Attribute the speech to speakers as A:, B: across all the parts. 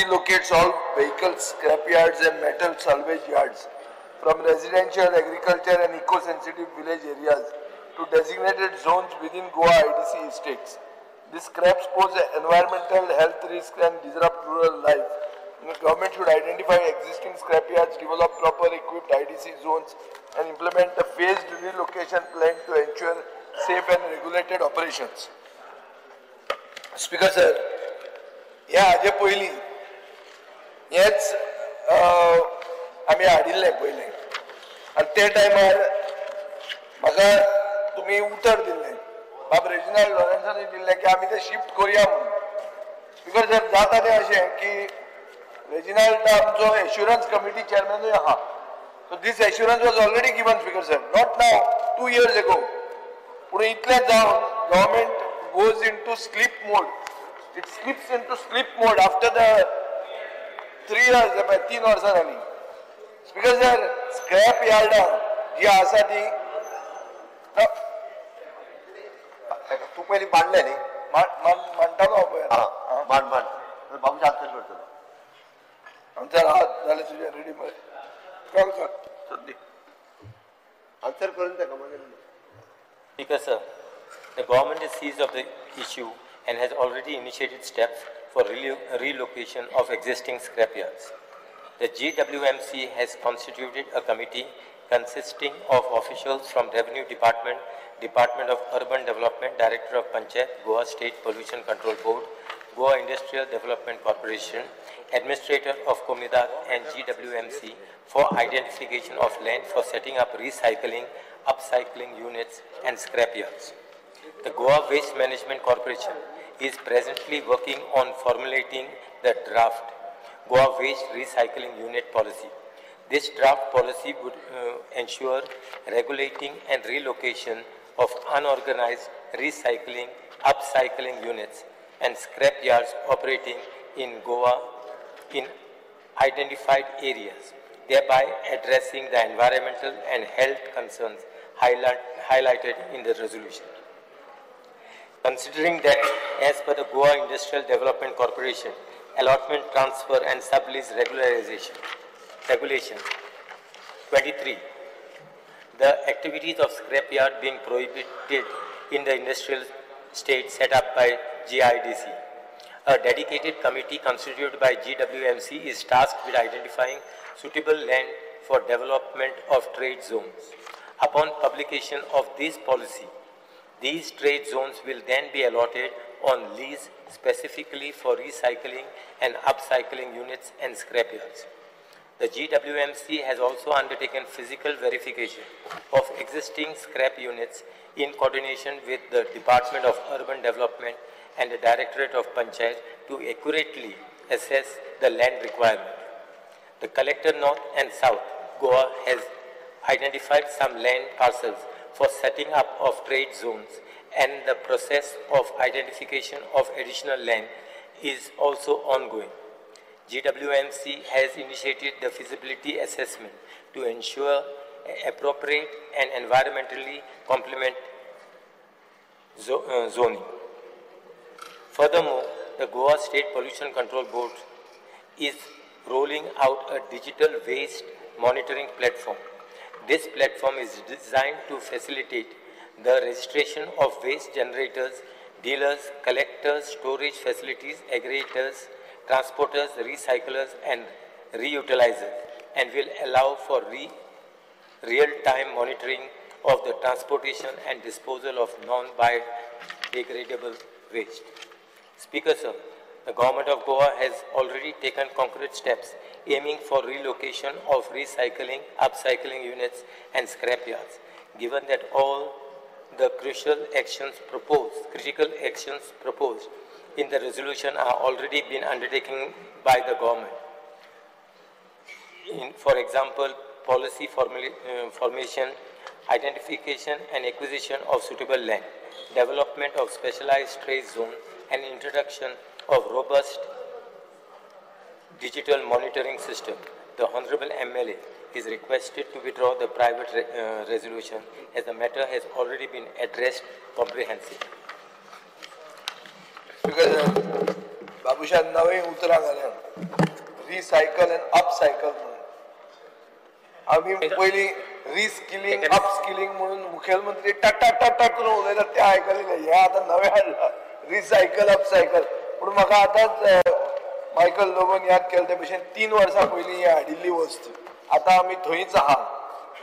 A: relocates all vehicles, scrapyards and metal salvage yards from residential, agriculture and eco-sensitive village areas to designated zones within Goa IDC estates. These scraps pose environmental health risks and disrupt rural life. The government should identify existing scrapyards, develop proper equipped IDC zones and implement a phased relocation plan to ensure safe and regulated operations. Speaker sir, ह्या हाजे पयलीं हेच आमी हाडिल्लें पयलें आनी ते टायमार म्हाका तुमी उतर दिल्लें, बाब रेजिनाल्ड लॉरेन्सानी दिल्लें की आमी तें शिफ्ट करुया म्हणून. स्पीकर सर, जाता तें अशें की रेजिनाल्ड आमचो एश्युरन्स कमिटी चेअरमॅनूय आहा. So this assurance was already given, Speaker sir, not now, 2 years ago. पूण इतलें जावन government goes into sleep mode. It slips into sleep mode after the 3 years, 3 वर्सां जालीं. स्पीकर सर, स्क्रॅप यार्डां जी आसा ती
B: तूं पयलीं मांडलें न्ही?
A: मांडटालो हांव पळय.
B: मांड मांड बाबूश आन्सर करतलो.
A: आन्सर आहा जालें तुजें रेडी मरे? कर कर सद्दी
B: आन्सर करून ताका मागीर.
C: Speaker sir, the government is seized of the issue and has already initiated steps for relocation of existing scrapyards. The GWMC has constituted a committee consisting of officials from Revenue Department, Department of Urban Development, Director of Panchayat, Goa State Pollution Control Board, Goa Industrial Development Corporation, Administrator of Comunidade and GWMC for identification of land for setting up recycling, upcycling units and scrapyards. The Goa Waste Management Corporation is presently working on formulating the draft Goa Waste Recycling Unit Policy. This draft policy would ensure regulating and relocation of unorganized recycling, upcycling units and scrap yards operating in Goa in identified areas, thereby addressing the environmental and health concerns highlighted in the resolution. Considering that, as per the Goa Industrial Development Corporation, Allotment Transfer and Sublease Regularization Regulation 23, the activities of scrapyard being prohibited in the industrial state set up by GIDC. A dedicated committee constituted by GWMC is tasked with identifying suitable land for development of trade zones. Upon publication of this policy, these trade zones will then be allotted on lease specifically for recycling and upcycling units and scrapyards. The GWMC has also undertaken physical verification of existing scrap units in coordination with the Department of Urban Development and the Directorate of Panchayat to accurately assess the land requirement. The Collector North and South Goa has identified some land parcels for setting up of trade zones, and the process of identification of additional land is also ongoing. GWMC has initiated the feasibility assessment to ensure appropriate and environmentally complement zoning. Furthermore, the Goa State Pollution Control Board is rolling out a digital waste monitoring platform. This platform is designed to facilitate the registration of waste generators, dealers, collectors, storage facilities, aggregators, transporters, recyclers, and reutilizers, and will allow for real-time monitoring of the transportation and disposal of non-biodegradable waste. Speaker, sir, the Government of Goa has already taken concrete steps aiming for relocation of recycling, upcycling units and scrap yards. Given that all the crucial actions proposed, critical actions proposed in the resolution are already been undertaken by the government. For example, policy formation, identification and acquisition of suitable land, development of specialized trade zone, and introduction of robust digital monitoring system. The Honorable MLA is requested to withdraw the private resolution as the matter has already been addressed comprehensively.
A: Because Babushan नवे उतरां घाल्या, recycle आनी upcycle म्हणून. आमी पयलीं reskilling upskilling म्हणून मुखेलमंत्री टाक टाक टाक टाक करून उलयतात तें आयकलें. हें आतां नवें हाडलां रिसायकल अपसायकल. पूण म्हाका आतांच मायकल लोबोन याद केलें ते भशेन 3 वर्सां पयलीं ही हाडिल्ली वस्त आतां आमी थंयच आहा.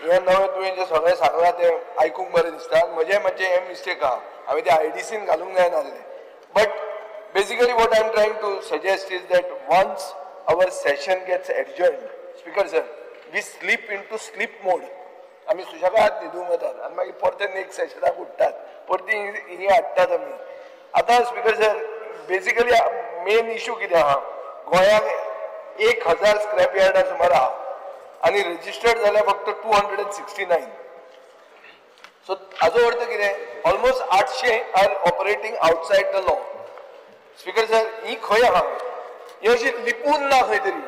A: हें नवें तुवें जें सगळें सांगलां तें आयकूंक बरें दिसता. म्हजें मातशें हें मिस्टेक आहा, हांवें तें आयडीसीन घालूंक जायनासलें. But basically what I am trying to suggest is that once our session gets adjourned, speaker sir, we slip into sleep mode. आमी सुशेगाद न्हिदूंक वतात आनी मागीर परते नेक्स्ट सेशनाक उठ्ठात, परती ही हाडटात आमी. आतां speaker sir, basically main issue कितें आहा, गोंयांत 1000 स्क्रॅप यार्डां सुमार आहा आनी रजिस्टर्ड जाल्यार फक्त 269. सो हाजो अर्थ कितें, almost 800 are operating outside the law. Speaker sir, ही खंय आहा, ही अशी लिपून ना खंय तरी.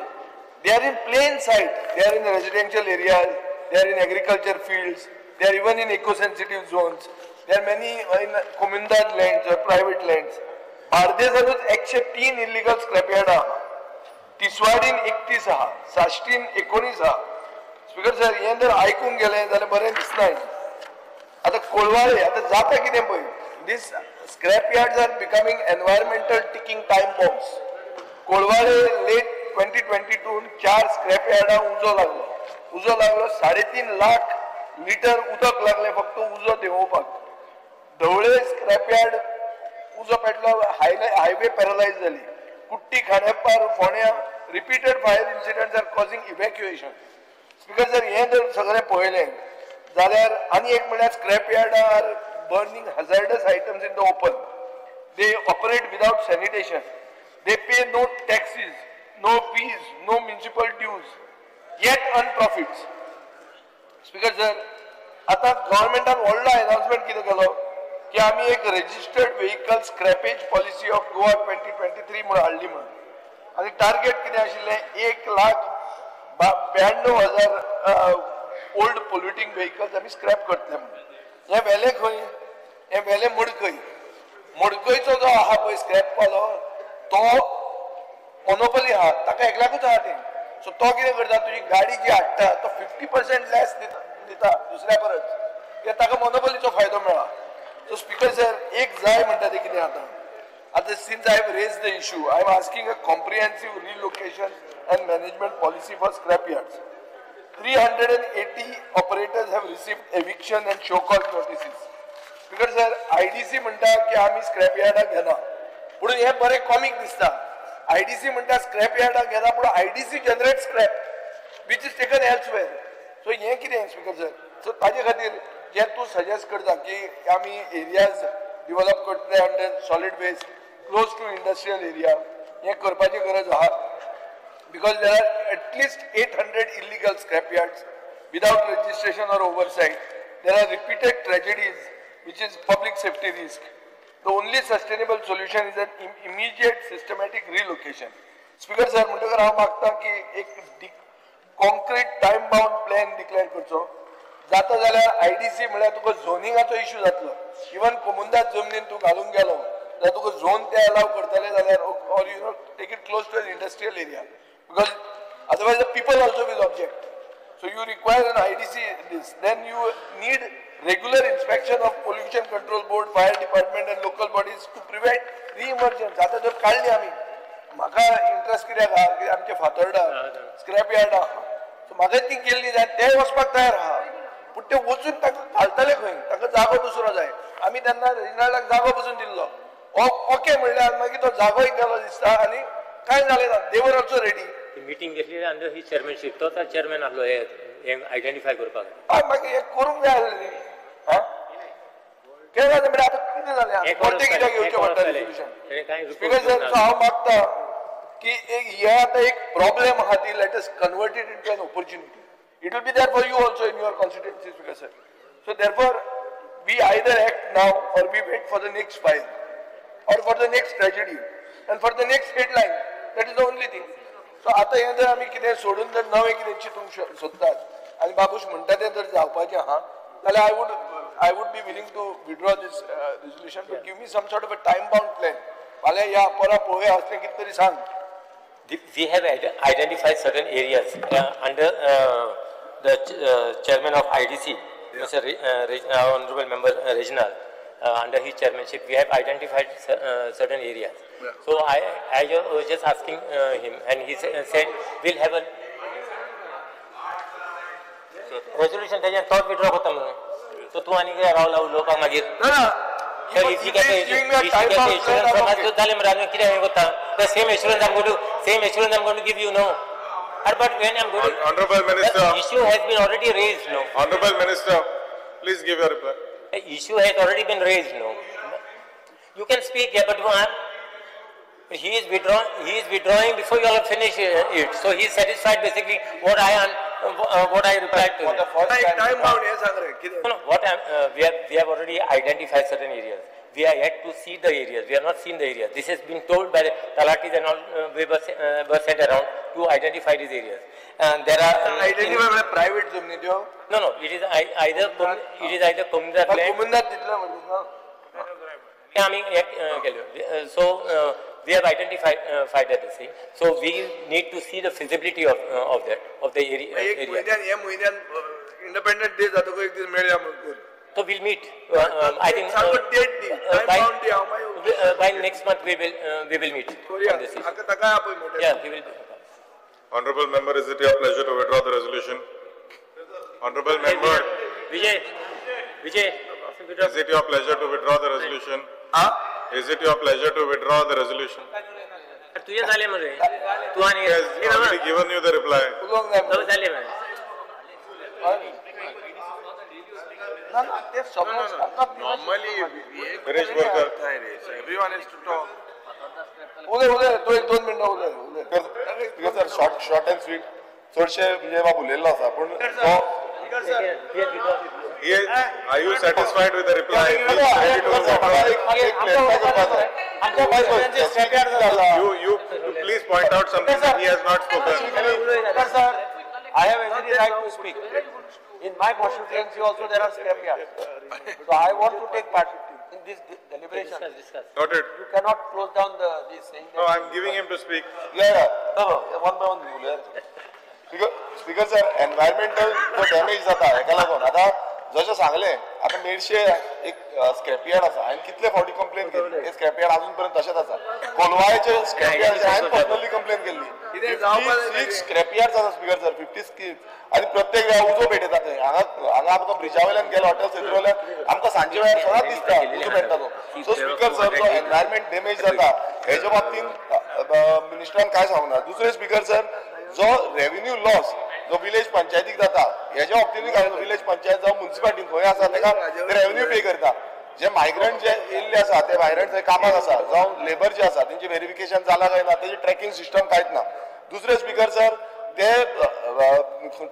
A: They are in plain sight, they are in residential areas, they are in agriculture fields, they are even in eco sensitive zones, they are many in comunidade lands or private lands. बार्देसानूच 103 illegal scrap yard आहा, तिसवाडीन 31 आहा, साश्टीन 19 आहा. Speaker sir, हें जर आयकूंक गेलें जाल्यार बरें दिसना. आतां कोळवाळे आतां जाता कितें पळय, these scrap yards are becoming environmental ticking time bombs. Colvale late 2022 4 scrap यार्डां उजो लागलो. उजो लागलो 3.5 लाख लिटर उदक लागलें फक्त उजो देंवोवपाक. ढवळे स्क्रॅप यार्ड उजो पेटलो, हायवे पॅरलायज जाली. कुट्टी, खांडेपार, फोंड्या repeated fire incidents are causing evacuation. Speaker sir, हें जर सगळें पळयलें जाल्यार आनी एक म्हळ्यार scrap यार्डां are burning hazardous items in the open. They operate without sanitation. They pay no taxes, no fees, no municipal dues, yet earn profits. Speaker sir, आतां गव्हर्मेंटान व्हडलो अनाउन्समेंट कितें केलो की आमी एक registered vehicle scrappage policy of Goa 2023 म्हणून हाडली म्हणून. आनी टार्गेट कितें आशिल्लें, 1,92,000 ओल्ड पोल्युटींग व्हेकल्स आमी स्क्रॅप करतले म्हणून. हें व्हेलें खंय, हें व्हेलें मडकय. मडकयचो जो आहा पळय स्क्रॅपवालो, तो मोनोपॉली आहा, ताका एकल्याकूच आहा तें. सो तो कितें करता, तुजी गाडी जी हाडटा तो 50% लेस दिता दुसऱ्या परस, कित्याक ताका मोनोपॉलीचो फायदो मेळ्ळा. सो स्पीकर सर, एक जाय म्हणटा तें कितें आतां, आतां since I have raise the issue, I am asking a comprehensive relocation and management policy for scrap yards. 380 operators have received eviction and show cause notices. Because sir, IDC म्हणटा की आमी स्क्रॅप यार्डाक घेना, पूण हें बरें कॉमीक दिसता. IDC म्हणटा scrap यार्डाक घेना, पूण IDC generate scrap which is taken elsewhere. So हें कितें स्पीकर सर, सो ताजे खातीर जें तूं सजेस्ट करता की आमी एरियाज डिवलप करतले under solid waste close to industrial area, हें करपाची गरज आहा. Because there are at least 800 illegal scrapyards without registration or oversight. There are repeated tragedies, which is public safety risk. The only sustainable solution is an immediate systematic relocation. Speaker sir, म्हणटकर हांव मागता की एक concrete time bound plan declare करचो. जाता जाल्यार IDC म्हळ्यार तुका झोनिंगाचो इश्यू जातलो. इवन कोमुंदाद जमनीन तूं घालूंक गेलो जाल्यार तुका झोन ते अलाव करतले जाल्यार, or you know take it close to an industrial area, because otherwise the people also will object. So you require an IDC this. Then you need regular inspection of pollution control board, fire department and local bodies to prevent re-emergence. आतां जर काडली आमी, म्हाका interest कित्याक आहा की आमचे Fatorda scrap yard आहा, सो म्हाका ती केल्ली जाय, ते वचपाक तयार आहा, पूण ते वचून तांकां घालतले खंय, तांकां जागो दुसरो जाय. आमी तेन्ना रेजिनाल्डाक जागो पसून दिल्लो, ओके म्हणल्यार मागीर तो जागोय गेलो दिसता आनी कांय जालें ना. They were also ready.
C: Meeting घेतली अंडर ही चेअरमॅनशीप, तो चेअरमॅन आसलो हे आयडेंटिफाय करपाक. हय,
A: मागीर हें करूंक जाय आसलें न्ही. आं, कितें जालें म्हणल्यार आतां कितें जालें, परतें कित्याक घेवचें पडटा रेजोल्युशन. स्पीकर सर, हांव मागता की एक हे आतां एक प्रॉब्लेम आहा ती let us convert it into an opportunity. It will be there for you also in your constituency, speaker sir. So therefore we either act now or we wait for the next fire or for the next tragedy and for the next headline. That is the only thing. So आतां हें जर आमी कितें सोडून जर नवें कितें चिंतूंक सोदतात आनी बाबूश म्हणटा तें जर जावपाचें आहा जाल्यार I would be willing to withdraw this resolution, but give me some sort of a time bound plan. फाल्यां या परत पळोवया असलें कितें तरी सांग.
C: We have identified certain areas under the chairman of IDC, yeah. Mr. Honorable Member Reginald, under his chairmanship, we have identified certain areas.
A: Yeah.
C: So I was just asking him, and he said we'll have a resolution. तेज्यान तोच withdraw करता म्हणून. So तूं आनी कितें रावला उलोवपाक मागीर?
A: ना.
C: Sir, if he gets the assurance from us, जालें मरे आनी कितें हांवें करता? The same assurance I'm going to, same assurance I'm going to give you now. But when I'm going to,
D: Honorable Minister,
C: the issue has been already raised, no.
D: Honorable Minister, please give your reply.
C: The issue has already been raised, no. You can speak, yeah, but he is withdrawing. He is withdrawing before you all finish it. So he is satisfied basically what I replied to.
A: For the first time bound, yes,
C: no, what we have already identified certain areas. We are yet to see the areas. We have not seen the areas. This has been told by the Talatis and all. We were sent around to identify these areas. And there are
A: identify by private zone.
C: No, no. It is either communal land. So we have identified that thing. So we need to see the feasibility of that of the area.
A: Independent Day जातकच एक दीस मेळया म्हणून.
C: So we'll meet. I think by next month we will meet on this issue. Yeah, we will.
D: Honorable member, is it your pleasure to withdraw the resolution? Honorable member,
C: Vijay,
D: is it your pleasure to withdraw the resolution?
A: Huh?
D: Is it your pleasure to withdraw the resolution?
C: तुझे झाले मरे. तू आणि
D: He has already given you the reply.
A: Normally, everyone is to talk. दोन मिनटं उलय.
E: Sir, short and sweet. चडशे विजय बाब उलयल्लो आसा पूण
D: Are you satisfied with the reply? You please point out something that he has not spoken.
F: Sir, I have every right to speak. In my constituency also there are scrapyards. So I want to take part in this deliberation.
C: Discuss.
D: Noted.
F: You cannot close down this saying.
D: No, I am giving him to speak.
E: Yeah, yeah. No, one by one. Speaker sir, environmental जो damage जाता हेका लागून आतां जशें सांगलें आतां मेडशे एक scrapyard आसा हांवें कितले फावटी कंप्लेन केली हे स्क्रॅपयार्ड अजून पर्यंत तशेंच आसा. कोलवाळेचे स्क्रॅपयार्ड हांवें पर्सनली कंप्लेन केल्ली. 56 स्क्रॅपयार्ड आसा स्पीकर सर, 56 आनी प्रत्येक वेळा उजो पेटयता थंय. हांगा हांगा आमकां ब्रिजा वयल्यान गेलो हॉटेल सेंटर वयल्यान आमकां सांजे वेळार सदांच दिसता उजो पेटता तो. सो स्पीकर सर, जो एनवायरमेंट डॅमेज जाता हेच्या बाबतीन मिनिस्टरान कांय सांगूंक ना. दुसरें स्पीकर सर, जो रेव्हेन्यू लॉस जो विलेज पंचायतीक जाता हेच्या बाबतीनूय कांय विलेज पंचायत जावं मुन्सिपालिटी खंय आसा तेका रेव्हेन्यू पे करता. जे मायग्रंट जे येयल्ले आसा ते मायग्रंट थंय कामाक आसा जावं लेबर जे आसा तेंचे वेरिफिकेशन जाला काय ना तेजी ट्रॅकिंग सिस्टम कांयच ना. दुसरें स्पीकर सर, ते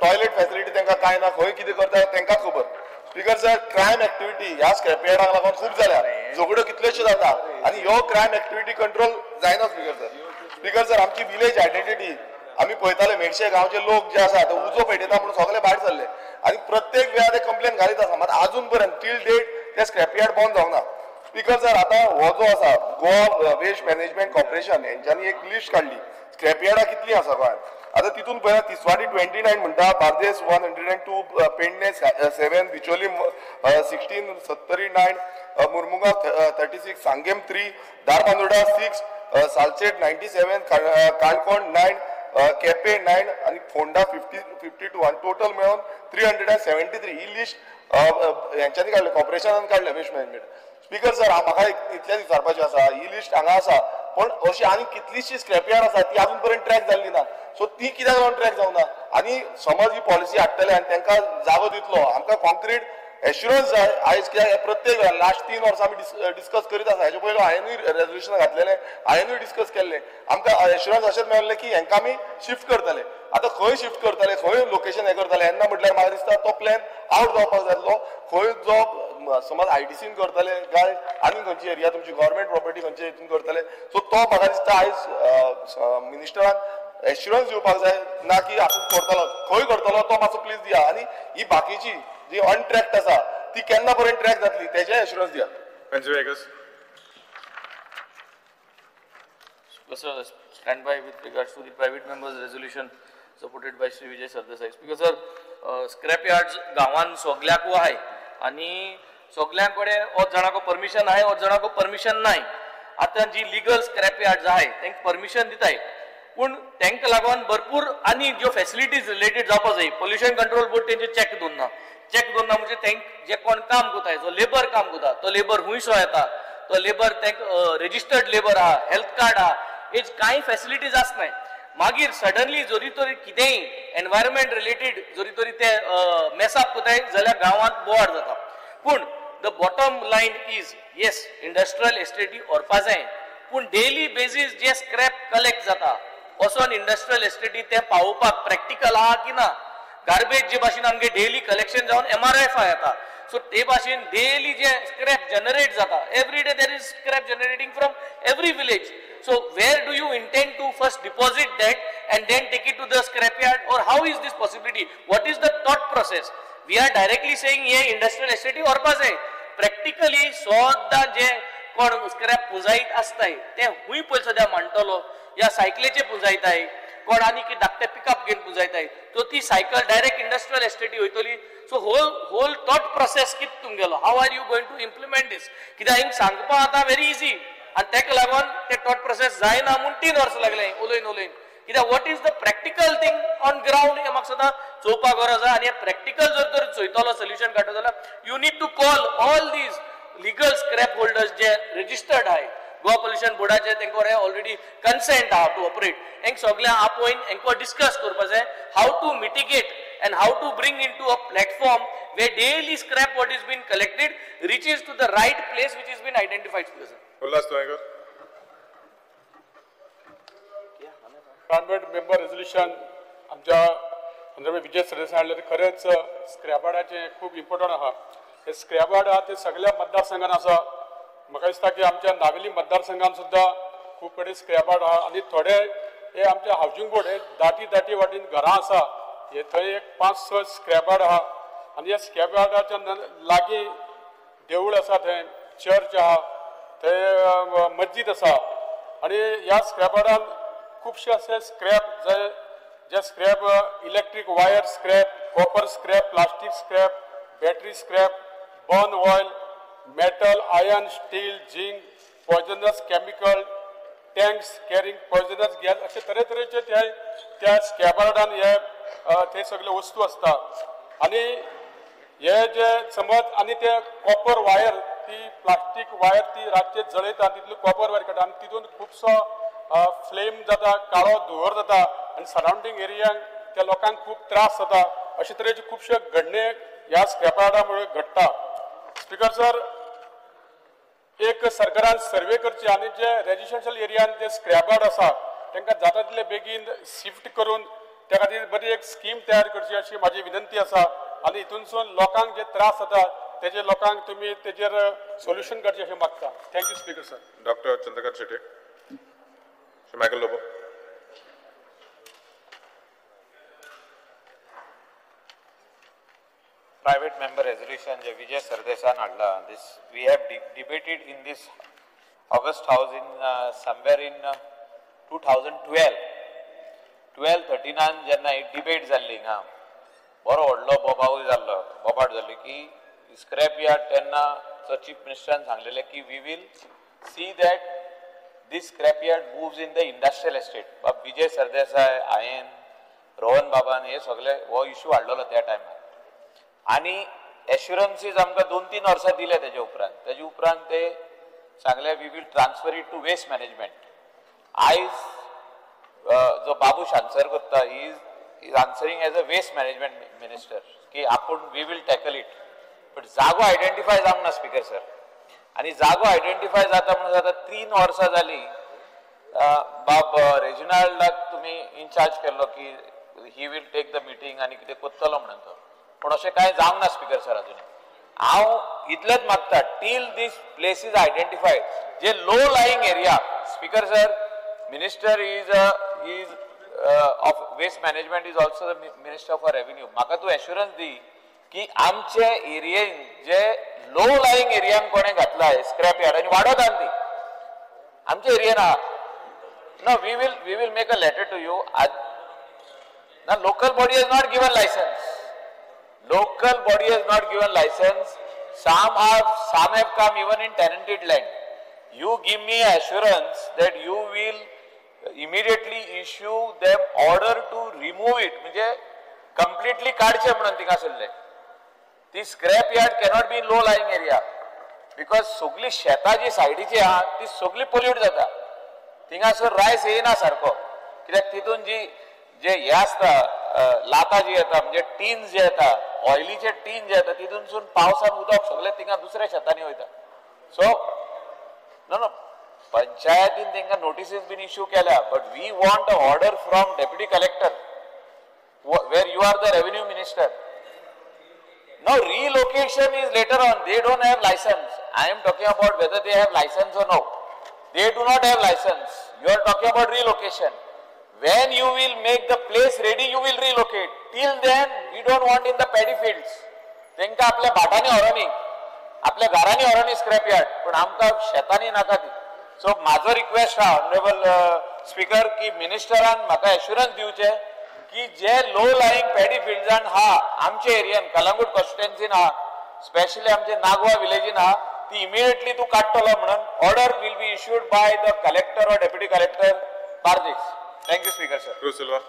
E: टॉयलेट फॅसिलिटी तांकां कांय ना, खंय कितें करता तांकांच खबर. स्पीकर सर, क्रायम एक्टिविटी ह्या स्क्रॅपयार्डाक लागून खूब जाल्या, झगड्यो कितल्योश्यो जाता आनी ह्यो क्रायम एक्टिविटी कंट्रोल जायना स्पीकर सर. स्पीकर सर, आमची विलेज आयडेंटिटी आमी पळयताले मेडशे गांवचे लोक जे आसा ते उजो पेटयता म्हणून सगळे भायर सरले आनी प्रत्येक वेळा ते कंप्लेन घालीत आसा, मात आजून पर्यंत टील डेट ते स्क्रॅपयार्ड बंद जावंक ना. स्पीकर सर, आतां हो जो आसा गोवा वेस्ट मॅनेजमेंट कॉर्पोरेशन हेंच्यांनी एक लिस्ट काडली स्क्रॅपयार्डां कितलीं आसा गोंयांत. आतां तितून पळया तिसवाडी 29 म्हणटा, बार्देस 102, पेडणे 7, बिचोली 16, सत्तरी 9, मुरमुगांव 36, सांगेम 3, धारबांदोडा 6, सालसेट 97, काणकोण 9, केपे 9 आनी फोंडा 52 आनी टोटल मेळून 373 ही लिस्ट हेंच्यांनी काडल्या, कॉर्पोरेशनान काडल्या वेस्ट मॅनेजमेंट. स्पीकर सर, म्हाका इतलेंच विचारपाचें आसा, ही लिस्ट हांगा आसा पूण अशी आनी कितलीशी स्क्रॅपयार्ड आसा ती आजून पर्यंत ट्रॅक जाल्ली ना. सो ती कित्याक लागून ट्रॅक जावना आनी समज ही पॉलिसी हाडटले आनी तांकां जागो दितलो, आमकां कॉन्क्रीट एश्युरन्स जाय आयज. कित्याक प्रत्येक वेळार लास्ट 3 वर्सां आमी डिस्कस करीत आसा. हेजे पयलू हांवेनूय रेजोल्युशन घातलेलें, हांवेनूय डिस्कस केल्लें. आमकां एश्युरन्स अशेंच मेळ्ळें की हेंकां आमी शिफ्ट करतले. आतां खंय शिफ्ट करतले, खंय लोकेशन हें करतले येन्ना म्हटल्यार म्हाका दिसता तो प्लॅन आवट जावपाक जातलो. खंय जो समज आयडीसीन करतले काय आनी खंयची एरिया तुमची गव्हर्मेंट प्रॉपर्टी खंयचे हितून करतले, सो तो म्हाका दिसता आयज मिनिस्टरान एश्युरन्स दिवपाक जाय ना की आपूण करतलो, खंय करतलो तो मातसो प्लीज दिया. आनी ही बाकीची जी अनट्रॅक्ट आसा ती केन्ना पर्यंत ट्रॅक जातली तेजें एश्युरन्स दिया.
G: Sir, stand by with regards to the private members resolution supported by Shri Vijay Sardesai. Speaker sir, scrap yards गांवान सगल्याकू आहाय आनी सगल्यां कडेन अर्द जाणांक परमिशन आहाय, अर्द जाणांक परमिशन नाय. आतां जी लिगल स्क्रॅप यार्ड्स आहाय तांकां परमिशन दिताय, पूण तांकां लागून भरपूर आनी ज्यो फॅसिलिटीज रिलेटेड जावपा जाय. पोल्युशन कंट्रोल बोर्ड तेंचे चॅक दवरना, चॅक दवरना म्हणजे तांकां जे कोण काम करताय, जो लेबर काम करता तो लेबर हुंयसो येता, तो लेबर तांकां रजिस्टर्ड लेबर आहा, हेल्थ कार्ड आहा, हेज कांय फॅसिलिटीज आसनाय. मागीर सडनली जरी तरी कितेंय एनवायरमेंट रिलेटेड जरी तरी ते मेसअप करताय जाल्यार गांवांत बोवाळ जाता. पूण the bottom line is, yes, industrial एस्टेटी व्हरपा जाय, पूण डेली बेजीस जे स्क्रॅप कलेक्ट जाता वचोन इंडस्ट्रियल एस्टेटी ते पावोवपाक प्रॅक्टिकल आहा की ना. गार्बेज जे भाशेन आमगे डेली कलेक्शन जावन MRF येता, सो ते भाशेन डेली जे स्क्रॅप जनरेट जाता, every day there is scrap generating from every village. So where do you intend to first deposit that and then take it to the scrap yard, or how is this possibility? What is the thought process? We are directly saying hey industrial एस्टेटी व्हरपा जाय. Practically सदां जे कोण scrap पुंजायत आसताय ते हुंय पयलीं सद्या मांडटलो, या सायकलीचे पुंजायताय कोण आनी की धाकटे पिकअप घेवन पुंजायताय, सो ती सायकल डायरेक्ट इंडस्ट्रियल एस्टेटी वयतली. सो होल थॉट प्रोसेस कितें तुमगेलो, how are you going to implement this? कित्याक हिंग सांगपा आतां व्हेरी इजी आनी ताका लागून ते थॉट प्रोसेस जायना म्हूण 3 वर्सां लागले उलयन उलयन. कित्याक what is the practical thing on ground हें म्हाका सदां चोवपाक गरज आहा. आनी हें प्रॅक्टिकल जर तर चोयतलो सोल्युशन काडटलो जाल्यार you need to call all these legal scrap holders J registered आहाय गोवा पोल्युशन बोर्डाचे, तांकां ऑलरेडी कन्सेंट आहा टू ऑपरेट, हेंक सगळ्यांक आपोवन हेंकां डिस्कस करपा जाय how to mitigate and how to bring into a platform where daily scrap what is been collected reaches to the right place which is been identified.
D: Ulhas Tuyenkar.
H: Private member resolution आमच्या honourable Vijay Sardesai हाडलें, खरेंच स्क्रॅपयार्डाचें खूब important आहा. हे scrapyard आहा ते सगळ्या मतदारसंघान आसा. म्हाका दिसता की आमच्या नावेली मतदारसंघान सुद्दां खूब कडेन स्क्रॅपयार्ड आहा आनी थोडे हे आमच्या हावजींग बोर्ड हे दाटी दाटी वाटेन घरां आसा, हे थंय एक 5-6 स्क्रॅपयार्ड आहा आनी ह्या स्क्रॅपयार्डाच्या लागीं देवूळ आसा, थंय चर्च आहा, थंय मस्जीद आसा आनी ह्या स्क्रॅपयार्डान खुबशे असे स्क्रॅप जे scrap electric wire scrap, copper scrap, plastic scrap, battery scrap, burn oil, metal, iron, steel, zinc, poisonous chemical, tanks carrying poisonous gas असे तरेतरेचे त्या त्या स्क्रॅपयार्डान हे ते सगळे वस्तू आसता. आनी हे जे समज आनी ते कॉपर वायर ती प्लास्टीक वायर ती रातचे जळयता, तितली कॉपर वायर काडटा आनी तितून खुबसो फ्लेम जाता, काळो धुंवर जाता आनी सरावंडींग एरियांक त्या लोकांक खूब त्रास जाता. अशे तरेचे खुबशे घडणे ह्या स्क्रॅपयार्डा मुळे घडटा. स्पीकर सर, एक सरकारान सर्वे करची आनी जे रेजिडेन्शियल एरियान जे स्क्रॅपयार्ड आसा तांकां जाता तितले बेगीन शिफ्ट करून त्या खातीर बरी एक स्कीम तयार करची अशी म्हाजी विनंती आसा. आनी हितूनसून लोकांक जे त्रास जाता तेजे लोकांक तुमी तेजेर सोल्युशन करचें अशें मागता. Thank you speaker sir.
D: Doctor Chandrakant Shetye. Shri Michael Lobo.
I: Private member resolution जे विजय सरदेसान हाडला, this we have debated in this august house in somewhere in 2012 12-13 जेन्ना एक डिबेट जाल्ली हिंगा, बरो व्हडलो बोबावूय जाल्लो, बोबाट जाल्ली की स्क्रॅप यार्ड तेन्ना चीफ मिनिस्टरान सांगलेलें की we will see that this scrap yard moves in the industrial estate. बाब विजय सरदेसाय, हांवें, रोहन बाबान हे सगळे हो इशू हाडलेलो त्या टायमार आनी एश्युरन्सीज आमकां 2-3 वर्सां दिले. तेजे उपरांत तेजे उपरांत ते सांगले we will transfer it to waste management. आयज जो बाबूश आन्सर करता is answering as a waste management minister की आपूण we will tackle it, but जागो आयडेंटिफाय जावंक ना स्पीकर सर. आनी जागो आयडेंटिफाय जाता म्हणून जाता 3 वर्सां जाली. बाब रेजिनाल्डाक तुमी इनचार्ज केल्लो की he will take the meeting आनी कितें करतलो म्हणून तो, पूण अशें कांय जावंक ना स्पीकर सर अजून. हांव इतलेंच मागता till this place is identified J low lying area. Speaker sir, minister is of waste management is also the minister for revenue. म्हाका तूं एश्युरन्स दी की आमचे एरियेन जे लो लाईंग एरियान कोणें घातला स्क्रॅप यार्ड आनी वाडोत आनी ती आमच्या एरियेन आहा No, we will make a letter to you. Now, local body has not given license. Local body has not given license. Some have come even in tenanted land. You give me assurance that you will immediately issue them order to remove it. म्हणजे completely काडचे म्हणून तिका सोडले. ती scrap yard cannot be in low lying area because सगळी शेतां जी सायडीची आहा ती सगळी पोल्यूट जाता. थिंगासर रायस येयना सारको, कित्याक तितून जी जे हे आसता लातां जी येता, म्हणजे टीन जे येता, ऑयलीचे टीन जे येता, तितूनसून पावसान उदक सगळें थिंगा दुसऱ्या शेतांनी वयता. सो नो नो, पंचायतीन तांकां नोटिसीस बीन इश्यू केल्या, but we want a order from deputy collector where you are the revenue minister. No, relocation is later on. They don't have license. I am talking about whether they have license or no. They do not have license. You are talking about relocation. When you will make the place ready, you will relocate. Till then, we don't want in the paddy fields. तेंका आपल्या भाटांनी व्हरोनी, आपल्या घरांनी व्हरोनी scrap yard, पण आमकां शेतांनी नाका ती. सो म्हाजो रिक्वेस्ट आहा ऑनरेबल स्पीकर की मिनिस्टरान म्हाका एश्युरन्स दिवचें की जे लो लाईंग पॅडी फिल्ड्सान आहा आमच्या एरियान, कलंगूट कॉन्स्टिट्युएन्सीन आहा, स्पेशली आमचे नागवा विलेजीन आहा, ती इमिडिएटली तूं काडटलो म्हणून order will be issued by the collector or deputy collector Bardez. Thank you speaker sir.
D: Cruz Silva.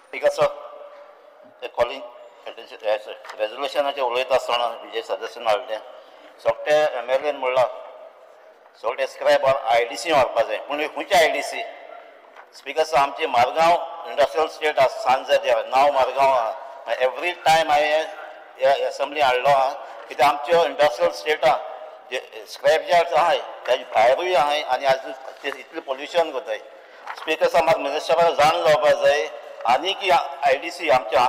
B: Speaker sir, ते कॉलिंग रेजोल्युशनाचेर उलयता आसतना विजय सरदेसायान हाडलें, सगळे एम एल एन म्हणलां सगळे स्क्रॅप I D C व्हरपा जाय, पूण खंयची I D C? Speaker sir, आमची मारगांव इंडस्ट्रियल स्टेट आसा, सांज नांव मारगांव आहा. एवरी टायम हांवें एसेंब्ली हाडलो आहा कित्याक आमच्यो इंडस्ट्रियल स्टेट आहा, जे स्क्रॅप यार्ड्स आहाय ताजे भायरूय आहाय आनी आज इतलें पोल्युशन करताय. स्पीकर सर, म्हाका मिनिस्टराक जाण जावपा जाय आनी की I D C आमच्या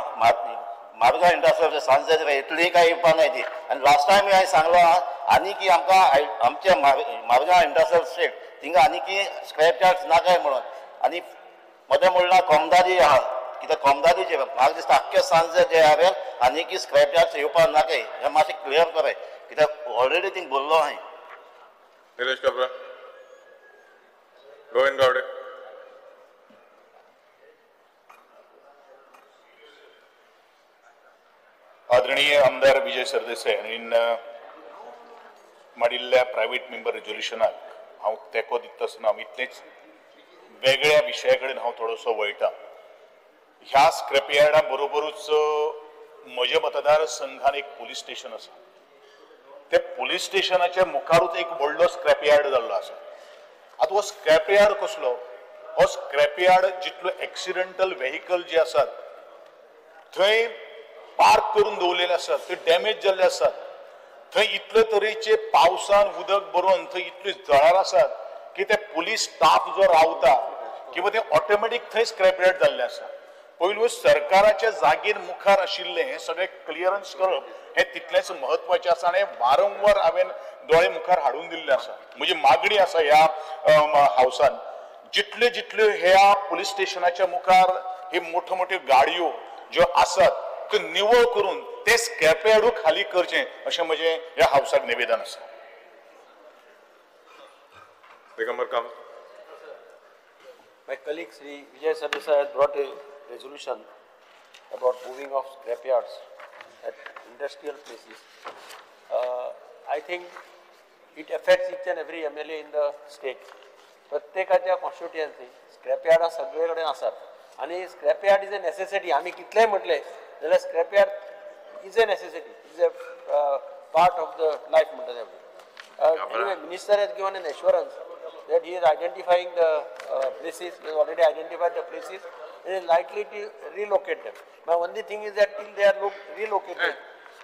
B: मारगांव इंडस्ट्रियल सांज येतली काय येवपा नाय ती. आनी लास्ट टायम हांवें सांगलो आहा आनी की आमकां आमच्या मारगांव इंडस्ट्रियल स्टेट थिंगा आनी की स्क्रॅप यार्ड्स नाकाय म्हणून. आनी मदें म्हणलां कोमदारी आहा, कित्याक कोमदारीचेर म्हाका दिसता आख्खे सांजे जे हांवें आनी की स्क्रॅप यार्ड्स येवपा नाकाय, हें मातशें क्लियर कराय कित्याक ऑलरेडी थिंग बोल्लो हांवें.
D: निलेश काब्रा. गोविंद गावडे.
J: आदरणीय आमदार विजय सरदेसाय हांणी मांडिल्ल्या प्रायव्हेट मेंबर रेजोल्युशनाक हांव तेंको दिता आसतना हांव इतलेंच वेगळ्या विशया कडेन हांव थोडोसो वळटा. ह्या स्क्रॅप यार्डा बरोबरूच म्हज्या मतदारसंघान एक पुलीस स्टेशन आसा, ते पुलीस स्टेशनाच्या मुखारूच एक व्हडलो स्क्रॅप यार्ड जाल्लो आसा. आतां हो स्क्रॅप यार्ड कसलो? हो स्क्रॅप यार्ड जितलो एक्सिडेंटल व्हेकल जे आसात थंय पार्क करून दवरलेले आसात, ते डॅमेज जाल्ले आसात, थंय इतले तरेचे पावसान उदक भरून थंय इतली जळार आसात की ते पुलीस स्टाफ जो रावता किंवा ते ऑटोमॅटीक थंय स्क्रॅप यार्ड जाल्ले आसा. पयलू सरकाराच्या जागेर मुखार आशिल्लें हें सगळें क्लियरन्स करप हें तितलेंच म्हत्वाचें आसा आनी वारंवार हांवें दोळे मुखार हाडून दिल्लें आसा. म्हजी मागणी आसा ह्या हावसान जितल्यो जितल्यो ह्या पुलीस स्टेशनाच्या मुखार हे मोठ्यो मोठ्यो गाडयो ज्यो आसात त्यो निवळ करून ते स्क्रॅप यार्डूय खाली करचें अशें म्हजें ह्या हावसाक निवेदन आसा.
D: Digambar Kamat.
F: My colleague Sri Vijay Sardesai has brought a resolution about moving of scrapyards at industrial places. I think it affects each and every MLA in the state. प्रत्येकाच्या कॉन्स्टिट्युएन्सी स्क्रॅपयार्डां सगळे कडेन आसात आनी स्क्रॅपयार्ड is a necessity. आमी कितलेंय म्हटलें जाल्यार scrapyard is a necessity, is a part of the life म्हणटा तें. Anyway, minister has given an assurance that he is identifying the places, he has already identified the places and is likely to relocate them. My only thing is that till they are relocated,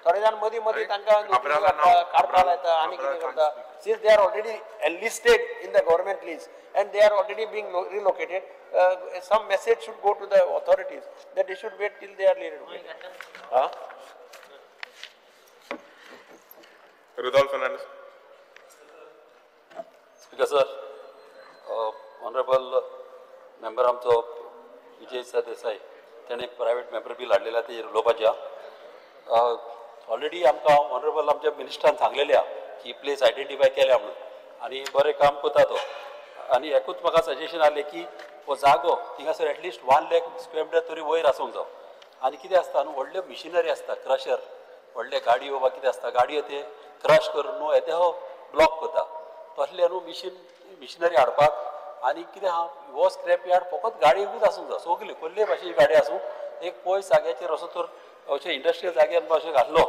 F: थोडे जाण मदीं मदीं तांकां काडपाक लायता आनी कितें करता. Since they are already enlisted in the government list and they are already being relocated, some message should go to the authorities that they should wait till they are relocated.
D: Rudolph Fernandes.
K: Speaker sir, honourable member आमचो विजय सरदेसाय तेणें private member bill हाडलेलें आहा तेजेर उलोवपाचें आहा. Already आमकां honourable आमच्या मिनिस्टरान सांगलेलें आहा की प्लेस आयडेंटिफाय केल्या म्हणून. आनी बरें काम करता तो. आनी एकूच म्हाका सजेशन आसलें की हो जागो थिंगासर एटलिस्ट 1 लाख स्क्वेअर मिटर तरी वयर आसूंक जावो. आनी कितें आसता न्हू, व्हडल्यो मिशिनरी आसता, क्रशर, व्हडले गाडयो वा कितें आसता, गाडयो ते क्रश करून न्हू येदे हो ब्लॉक करता. तसले न्हू मिशिनरी हाडपाक. आनी कितें आहा, हो स्क्रॅप यार्ड फकत गाडयेकूच आसूंक जाय, सगळी कसले भाशेची गाडी आसूं, एक पयस जाग्याचेर असो तर अशें इंडस्ट्रियल जाग्यार अशें घातलो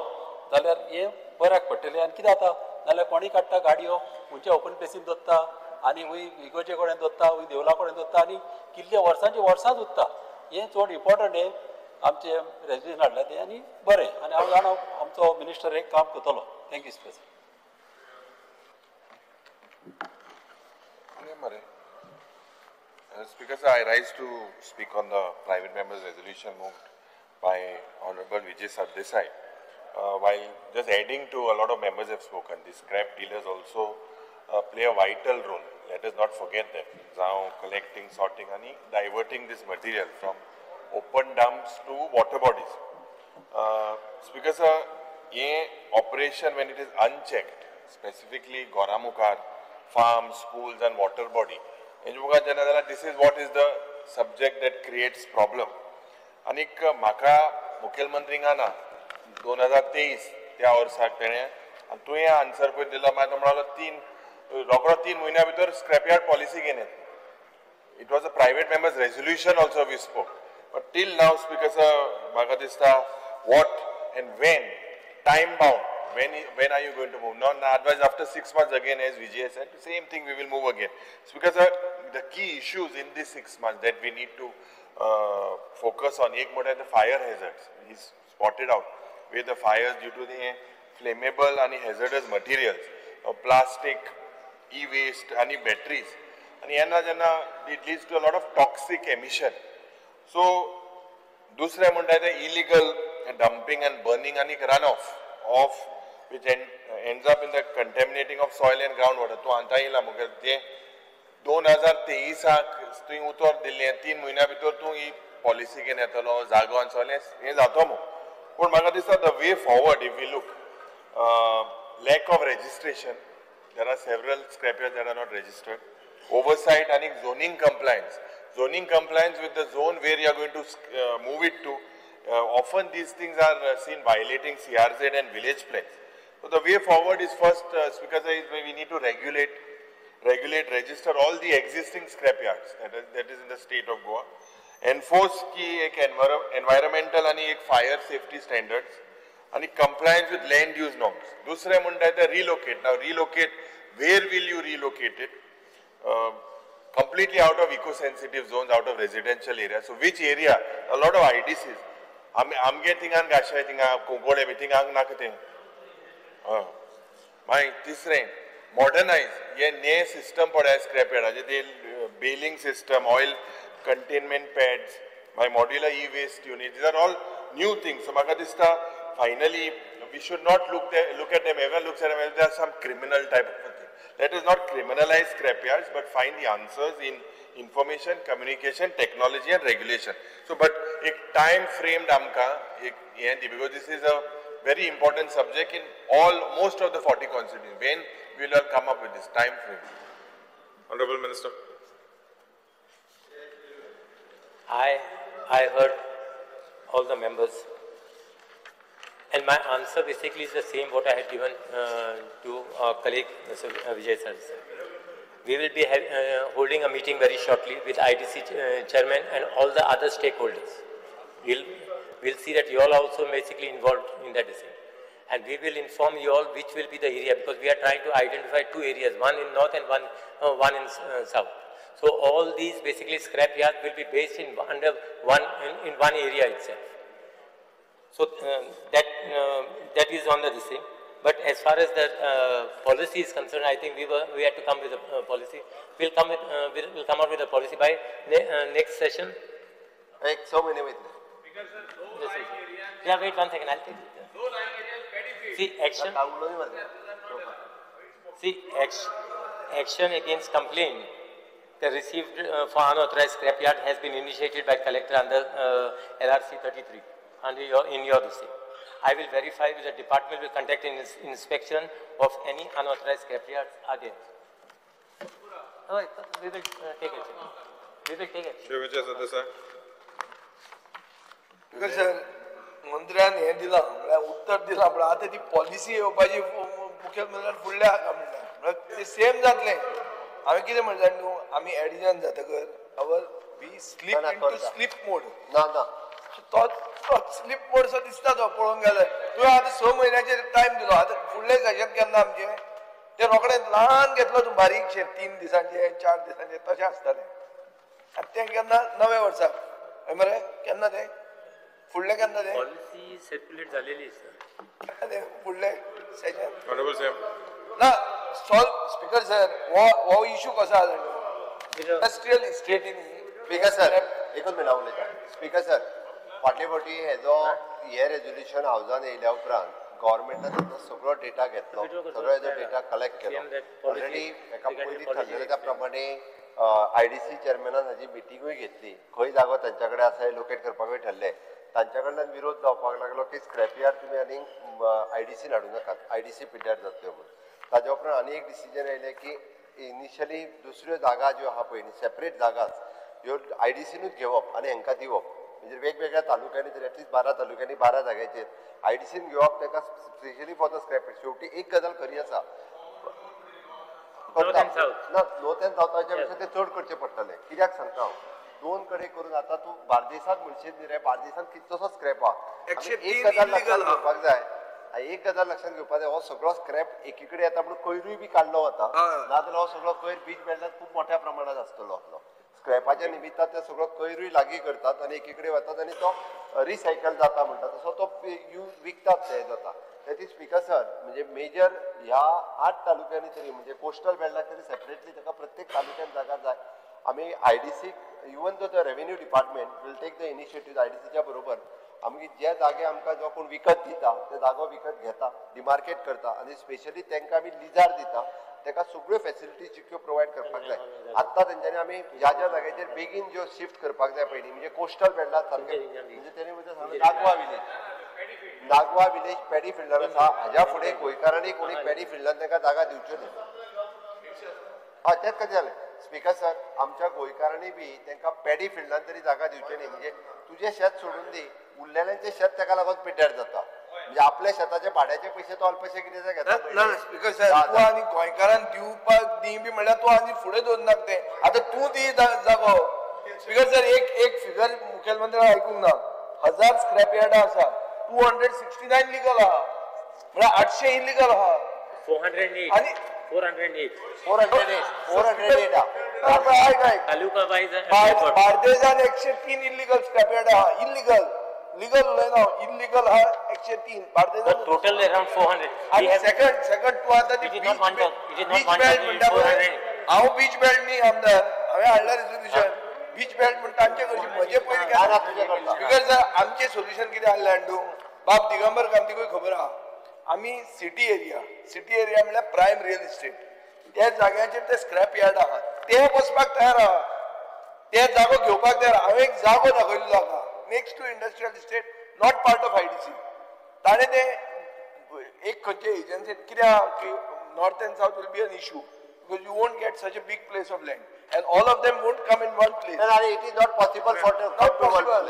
K: जाल्यार हें बऱ्याक पडटलें. आनी कितें जाता नाल्यार कोणूय काडटा गाडयो, खंयच्या ओपन प्लेसीन दवरता आनी वय इगोजे कडेन दवरता, वय देवळा कडेन दवरता आनी कितले वर्सांची वर्सांच उरता. हें चड इम्पोर्टंट हें आमचें रेजोल्युशन हाडलां तें आनी बरें. आनी हांव जाणा आमचो मिनिस्टर एक काम करतलो. Thank you sir.
E: Speaker sir, I rise to speak on the private members resolution moved by Honorable Vijay Sardesai. While just adding to a lot of members have spoken, the scrap dealers also play a vital role. Let us not forget that. Now collecting, sorting and diverting this material from open dumps to water bodies. Speaker sir, ye operation when it is unchecked, specifically Goramukar, farms, schools and water body, this is what is the subject that creates problem. आनीक म्हाका मुखेलमंत्रींक ना 2023 त्या वर्साक तेणें आनी तुवें answer पळय दिलो, मागीर तो म्हणलो रोकडो 3 म्हयन्या भितर स्क्रॅपयार्ड पॉलिसी घेवन येतलो. It was a private members resolution also we spoke, but till now speaker sir म्हाका दिसता what and when time bound, when are you going to move? No, otherwise after 6 months again, as Vijay said, same thing, we will move again. It's because the key issues in these 6 months that we need to focus on, ek mode the fire hazards. He's spotted out where the fires due to the flammable and hazardous materials, plastic, e-waste and batteries, and it leads to a lot of toxic emission. So, dusre munda the illegal dumping and burning and runoff of which ends up in the contaminating of soil and groundwater. तूं आतां येयला मुगेल ते 2023 तुवें उतर दिल्लें, 3 म्हयन्या भितर तूं ही पॉलिसी घेवन येतलो, जागो आनी सगळें हें जातो मू. पूण म्हाका दिसता the way forward if we look, lack of registration, there are several scrapyards that are not registered, oversight आनी zoning compliance. Zoning compliance with the zone where you are going to move it to. Often these things are seen violating CRZ and village plans. So the way forward is first, because we need to regulate, register all the existing scrapyards that is in the state of Goa. Enforce ki ek environmental and ek fire safety standards and compliance with land use norms. Dusre munda hai relocate. Now relocate, where will you relocate it? Completely out of eco-sensitive zones, out of residential area. So which area? A lot of IDCs. आमगे थिंगान गाशाय थिंगा कोंकोडे बी थिंगा नाका तें. मागीर तिसरें modernise हे ने system पळय स्क्रॅपयार्डाचे, ते baling system, oil containment pads, मागीर modular e waste unit, these are all new things. So म्हाका दिसता finally we should not look at them, everyone looks at them as they are some criminal type of thing. Let us not criminalize scrapyards, but find the answers in information, communication, technology and regulation. So, but एक time framed आमकां एक हें दी, because this is a very important subject in all, most of the 40 constituencies. When we will all come up with this time frame?
D: Honorable Minister.
C: I heard all the members, and my answer basically is the same what I had given to our colleague Mr. Vijay Sardesai. We will be holding a meeting very shortly with IDC chairman and all the other stakeholders. We'll see that you all are also basically involved in that decision. And we will inform you all which will be the area, because we are trying to identify 2 areas, one in north and one in south. So all these basically scrap yards will be based in under one in one area itself. So that is on the thing. But as far as the policy is concerned, I think we had to come with a policy. We'll come with we'll come out with a policy by next session.
A: So many with.
C: Yeah, wait 1 second. I'll take it. See action. See action against complaint the received for unauthorized scrapyard has been initiated by collector under LRC 33 under your in your receipt. I will verify with the department will conduct an inspection of any unauthorized scrapyards are there. हय, we will take action. We will take action.
D: Shri Vijay Sardesai.
A: Speaker sir, मंत्र्यान हें दिलां म्हळ्यार उत्तर दिलां, पूण आतां ती पॉलिसी येवपाची मुखेलमंत्र्यान फुडल्या हाका म्हणल्यार म्हळ्यार तें सेम जातलें. हांवें कितें म्हणलें न्हू, आमी एडिजन जातकर our we slip into sleep mode.
L: ना ना,
A: तो स्लीप मोड सो दिसता तो पळोवंक गेल्यार. तुवें आतां 6 म्हयन्याचेर टायम दिलो, आतां फुडलें सेशन केन्ना आमचें तें रोखडें ल्हान घेतलो तूं, बारीकशें 3 दिसांचें 4 दिसांचें तशें आसतालें. आतां तें केन्ना नव्या वर्साक हय मरे, केन्ना तें फुडलें केन्ना तें
C: पॉलिसी सर्क्युलेट जालेली आसा
A: तें फुडलें सेशन
D: ना.
A: सॉल्व स्पीकर सर, हो इशू कसो आसा इंडस्ट्रियल इस्टेटींनी.
L: स्पीकर सर, एकूच मिनट हांव उलयतां. स्पीकर सर, फाटले फावटी हेजो हे रेजोल्युशन हावजान येयल्या उपरांत गव्हर्मेंटान ताचो सगळो डेटा घेतलो, सगळो हेजो डेटा कलेक्ट केलो. ऑलरेडी एका पयलीं थारलेलें त्या प्रमाणे IDC चेअरमॅनान हाजी मिटिंगूय घेतली, खंय जागो तांच्या कडेन आसा हें लोकेट करपाकूय ठरलें. तांच्या कडल्यान विरोध जावपाक लागलो की स्क्रॅप यार्ड तुमी आनीक IDCन हाडूं नाकात, IDC पिड्ड्यार जातल्यो म्हणून. ताज्या उपरांत आनी एक डिसिजन येयलें की इनिशियली दुसऱ्यो जागा ज्यो आहा पळय न्ही, सेपरेट जागाच ह्यो IDCनूच घेवप आनी हांकां दिवप, म्हणजे वेगवेगळ्या तालुक्यांनी तरी एटलिस्ट 12 तालुक्यांनी 12 जाग्याचेर IDCन घेवप ताका स्पेशली फॉर the scrap. शेवटी एक गजाल खरी आसा, ना नॉर्थ एंड सावथाच्या पेक्षा ते चड करचें पडटलें. कित्याक सांगता हांव, 2 कडेन करून आतां तूं बार्देसांत म्हणशीत न्ही रे, बार्देसांत कितलोसो स्क्रॅप आहा. एक गजाल लक्षांत घेवपाक जाय, एक गजाल लक्षांत घेवपाक जाय, हो सगळो स्क्रॅप एकी कडेन येता म्हणून कयरूय बी काडलो वता, नाजाल्यार हो सगळो कयर बीच बेल्टात खूब मोठ्या प्रमाणात आसतलो आपलो. स्क्रॅपाच्या निमित्तान ते सगळो कयरूय लागीं करतात आनी एकी कडेन वतात आनी तो रिसायकल जाता म्हणटा तसो तो यूज विकतात ते जाता. त्याची स्पीकर सर म्हणजे मेजर ह्या 8 तालुक्यांनी तरी म्हणजे कोस्टल बेल्टाक तरी सेपरेटली ताका प्रत्येक तालुक्यान जागा जाय. आमी IDC even though the revenue department will take the initiative IDCच्या बरोबर आमी जे जागे आमकां जो कोण विकत दिता ते जागो विकत घेता, डिमार्केट करता आनी स्पेशली तांकां आमी लिजार दिता, ताका सगळ्यो फेसिलिटीज जितक्यो प्रोवायड करपाक जाय. आत्तां तेंच्यांनी आमी ज्या ज्या जाग्याचेर बेगीन ज्यो शिफ्ट करपाक जाय पयलीं म्हणजे कोस्टल बेल्टात सारकें म्हणजे तेणी म्हणजे सांगलें Nagwa village, Nagwa village paddy fielder आसा, हाज्या फुडें गोंयकारांनी कोणी पॅडी फिल्डान तांकां जागा दिवच्यो न्ही. हय, तेंच कशें जालें स्पीकर सर, आमच्या गोंयकारांनी बी तांकां पॅडी फिल्डान तरी जागा दिवची न्ही. म्हणजे तुजें शेत सोडून दी, उरलेल्यांचें शेत ताका लागून पिड्ड्यार जाता, म्हणजे आपल्या शेताचे भाड्याचे पयशे तो अल्पशे कितें घेता.
A: ना स्पीकर सर, तूं आनी गोंयकारान दिवपाक दी बी म्हणल्यार तूं आनी फुडें दवरनाक तें, आतां तूं दी जागो. स्पीकर सर, एक एक फिगर मुखेलमंत्र्यान आयकूंक ना, 1000 स्क्रॅप यार्डां आसा, 269 लिगल आहा, म्हळ्यार 800 इलिगल आहा.
C: 408
A: आनी
C: 408
L: 408
C: तालुका वायज
A: बार्देजान 103 इलिगल स्क्रॅप यार्ड आहा, इलिगल, लिगल उलयना, इलिगल आहा 103 बार्देजान,
C: टोटल अराउंड 400.
A: आनी सेकंड सेकंड तूं आतां ती बीच बेल्ट म्हणटा पळय, हांव बीच बेल्ट न्ही आमदार, हांवें हाडला रेजोल्युशन बीच बेल्ट म्हण तांचे करची, म्हजे पयलीं केन्ना. स्पीकर सर, आमचें सोल्युशन कितें आहलें जाणा तूं, बाब दिगंबर कामतीकूय खबर आहा, आमी सिटी एरिया, सिटी एरिया म्हणल्यार प्रायम रियल इस्टेट, त्या जाग्याचेर ते स्क्रॅप यार्ड आहा, ते बसपाक तयार आहा, ते जागो घेवपाक तयार. हांवें एक जागो दाखयल्लो आहा next to industrial estate, not part of IDC. ताणें ते एक खंयचे एजन्सीन कित्याक की north and south will be an issue because you won't get such a big place of land and all of them won't come in one place.
L: It is not possible for
A: not possible.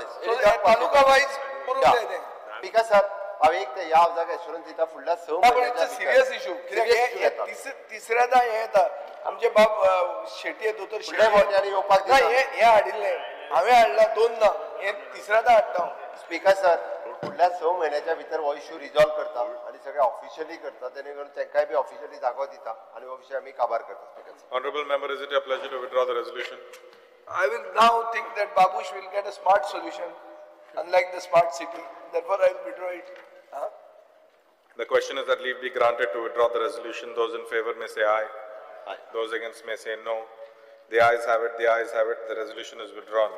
A: Taluka wise करूंक जाय तें.
L: Speaker sir, हांव एक ते ह्या हावजाक एश्योरन्स दिता फुडल्या 6 म्हयन्याच्या.
A: सिरियस इशू कित्याक तिसऱ्यादा हें येता. आमचे बाब शेटये, दोतोर
L: शेटये येवपाक
A: ना, हें हाडिल्लें हांवें हाडलां, 2 ना, हें तिसऱ्यादा हाडटा हांव.
L: स्पीकर सर, फुडल्या 6 म्हयन्याच्या भितर हो इशू रिजॉल्व करता आनी सगळें ऑफिशियली करता, तेणे करून तांकांय बी ऑफिशियली जागो दिता आनी हो विशय आमी काबार करता. Speaker sir.
D: Honourable member, is it your pleasure to withdraw the resolution?
A: I will now think that Babush will get a smart solution, unlike the smart city. Therefore, I will withdraw it. Huh?
D: The question is that leave be granted to withdraw the resolution. Those in favor may say aye. Aye. Those against may say no. The ayes have it. The ayes have it. The resolution is withdrawn.